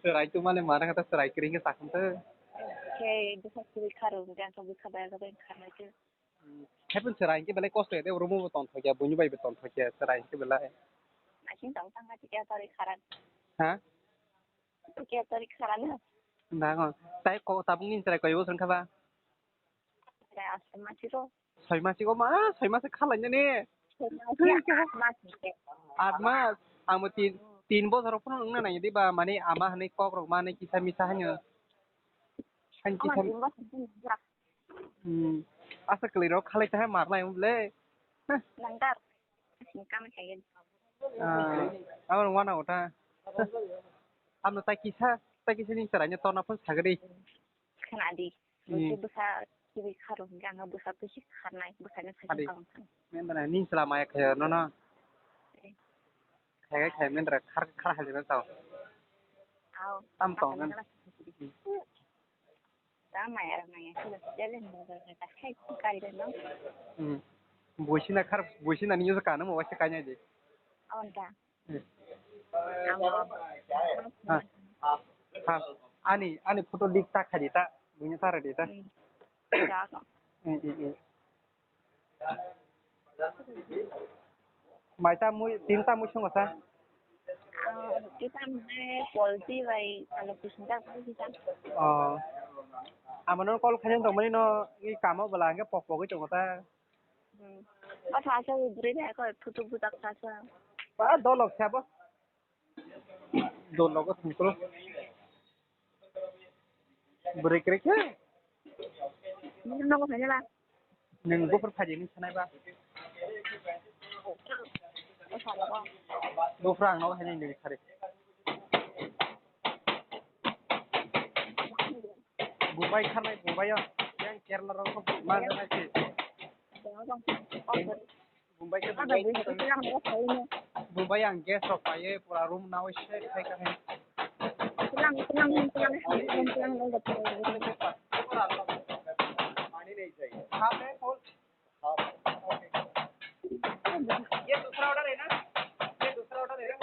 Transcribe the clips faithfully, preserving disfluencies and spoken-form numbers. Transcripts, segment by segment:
Chwrai tongmani mana khe ta chwrai kwrwi khe sakhum tw. Khe bwsa kwrwi kharwi hwnkhe ang khe bwsa bai bai kharnai khe. Haipun chwrai hwnkhe belai kosto ya de, room o bo tongthok ya, buini bai bo tongthok ya, chwrai hwnkhe belai. Naising tong thang kha tikya tori kharan. Ha? Tikya tori kharan. Nang tai ko tabuk ni chwrai koi bosor wngkha ba? Chwrai aswk ma siro. Soi masi ko ma, soi masi khalai nani. Soi masi, aat mas ni khe. Aat mas, ang bo tin, tin bosor phano wngna nai di ba, mane ama hinwi kok rok manwi kisa misa haino. Haino kisa. Ama tin bosor phano wngya. Hmm. Asa kwlwi rok khalai ta hai mar lai ble. Nang dar. Sini kami kaya. Ah, amo wana ota. Amo ta kisa, ta kisa ni chwrai ni torna phano sagri. Khna di. Hmm. Bwsa kibi kharo hingga ang bwsa bisi kharnai, bwsa ni sakhe. Adi. Khalong khan. Mendra ni chwla maya khayo no no. Eh. Khagai khai mendra khar, khar hali na tao. Ao. Tam tong kan. Khana. Hmm. Ta maya maya sila sila ni mobile ta khai kari no. Hmm. Buisina khar, buisina ni yusa kana mo waisa kanya di. Awan ta. Ha, ha. Ani, ani photo dik ta khadi ta. Buini ta ready ta. Hmm. Ya, ka. Eh, eh, eh. Mai ta mui, tin ta mui sungo sa. Ah, kita mui polti bai, kalau kusinta kita. Oh. Amano call khanin tongmani no, i kamo bela hingke pok pogwi tongo ta. Hmm. O thasa bwrwi bai kho phutu bujak thasa. Ba dolok sabo. Dolok o thungkro. Bwrwi kwrwi khe. Nini nogo phainai ba? Nwng buphur phaidi nini sanai ba? O thasa ba. Buphur ang nogo phainai nini sari. Bumbai kharnai, Bumbai o. Yang Kerala rok kho ma jana si. Bumbai khe Bumbai. Bumbai ang gas rok paiye, pura room nawi se khai khai. पानी नहीं चाहिए। हाँ, मैं बोल। हाँ, ओके। ये दूसरा ऑर्डर है ना? ये दूसरा ऑर्डर है ना?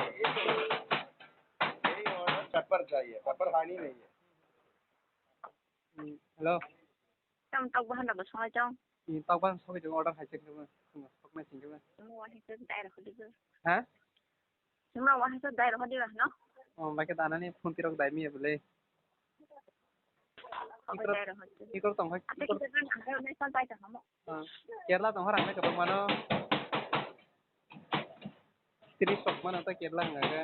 यही ऑर्डर पेपर चाहिए, पेपर खानी नहीं है। Hmm, hello. Tam tok bahan da bosong ai chong. Hmm, tok bahan sobi jong order hai chek ba. Sokna sing ba. Mo wa hai chek dai rok di. Ha? Mo wa hai chek dai rok di ba no? Oh, ba ke dana ni phone tirok dai mi bole. Oke, dai rok di. Ikor tong hai. Ate ikor. Kita kan ang dai mai sal pai ta mo. Ah, Kerala tong hai rang mai ka mano. Tris sok mano ta Kerala ngaga.